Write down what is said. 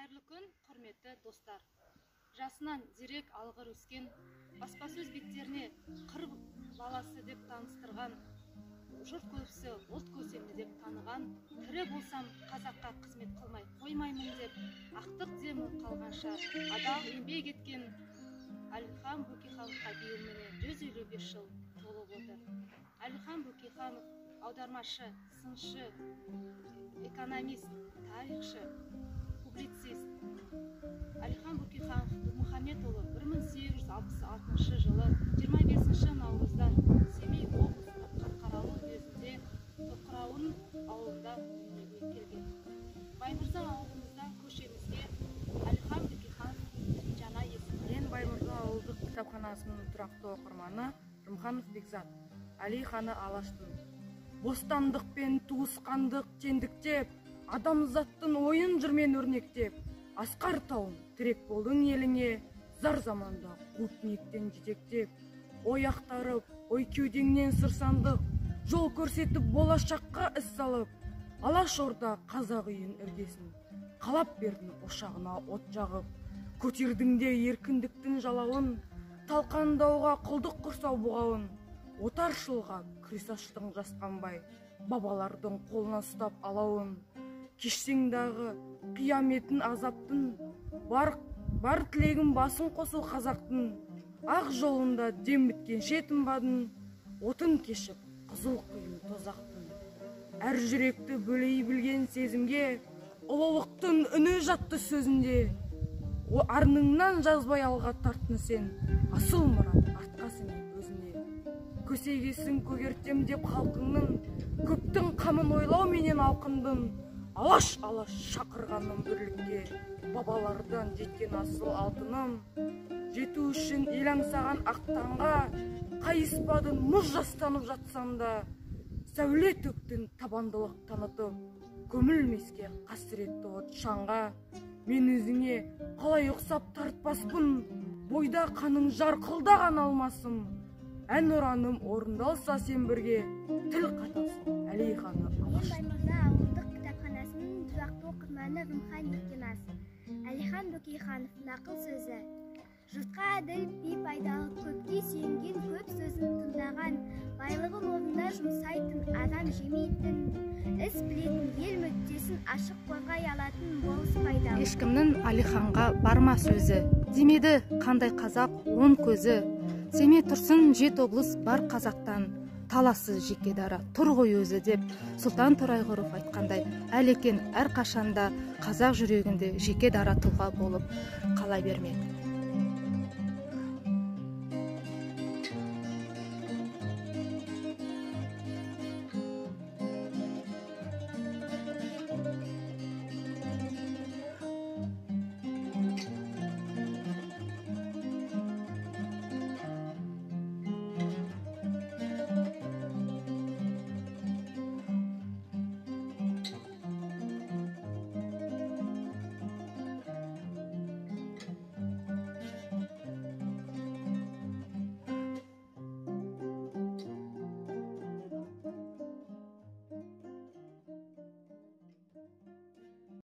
Қайырлы күн, құрметті достар. Жасынан зерек алғыр өскен, баспасөз беттеріне қыр баласы деп таныстырған, жұрт көбісі ұлт көсемі деп таныған, тірі болсам қазаққа қызмет қылмай қоймаймын деп, ақтық демі қалғанша адал еңбек еткен Әлихан Бөкейхановқа биыл міне 155 жыл толып отыр. Әлихан Бөкейханов аудармашы, сыншы, экономист, тарихшы, публицист. Әлихан Бөкейханов Нұрмұхаметұлы 1866 жылы 25 наурызда Семей облысының Қарқаралы уезінде Тоқырауын ауылында дүниеге келген. Баймырза ауылымызда көшемізге Әлихан Бөкейхановтың жаңа есімі. Мен Баймырза ауылдық кітапханасының тұрақты оқырманы Рымханов Бекзат. Әлиханы Алаштың. Бостандық пен туысқандық теңдіктеп, адамзаттың ойын жырмен өрнектеп, асқар тауым тірек болдың еліңе, зар заманда қуып ниеттен жетектеп, ой ақтарып, ой кеудеңнен сыр сандық, жол көрсетіп болашаққа із салып, Алаш орда қазақ үйін іргесін, қалап бердің ошағына от жағып, көтердің де еркіндіктің жалауын, талқандауға құлдық құрсау бұғауын, отаршылға күрес аштың жасқанбай, бабалардың қолына ұстап алауын, кешсең дағы қияметін азаптың, бар тілегін басын қосу қазақтың, ақ жолында дем біткенше тынбадың, отын кешіп қызыл құйын тозақтың. Әр жүректі бөлей білген сезімге, ұлылықтың үні жатты сөзінде, арныңнан жазбай алға тарттың сен, асыл мұрат артқа сіңіп өзіне. Көсегесін көгертем деп халқыңның, көптің қамын ойлауменен алқындың, Алаш алаш шақырғаным бірлікке, бабалардан жеткен асыл алтыным. Жету үшін ел аңсаған ақ таңға, қайыспадың мұз жастанып жатсаң да, сәуле төктің табандылық танытып, көмілмеске қасіретті от шаңға. Мен өзіңе қалай ұқсап тартпаспын, бойда қаның жарқылдаған алмасым. Ән ұраным орындалса сен бірге, тіл қатасың Әлиханы Алаш. Баймырза ауылдық кітапханасының тұрақты оқырманы Рымхан Еркеназ. Әлихан Бөкейханов нақыл сөзі. Жұртқа әділ би пайдалы, көпке сүйенген, көп сөзін тыңдаған, байлығын орнында жұмсайтын, адам жемейтін, іс білетін, ел мүддесін ашық қорғай алатын болыс пайдалы. Ешкімнің Әлиханға барма сөзі, демеді қандай қазақ он көзі. Семей тұрсын жеті облыс бар қазақтан, талассыз жеке дара тұр ғой өзі деп Сұлтан Торайғыров айтқандай, Әлекең әрқашанда қазақ жүрегінде жеке дара тұлға болып қала бермек.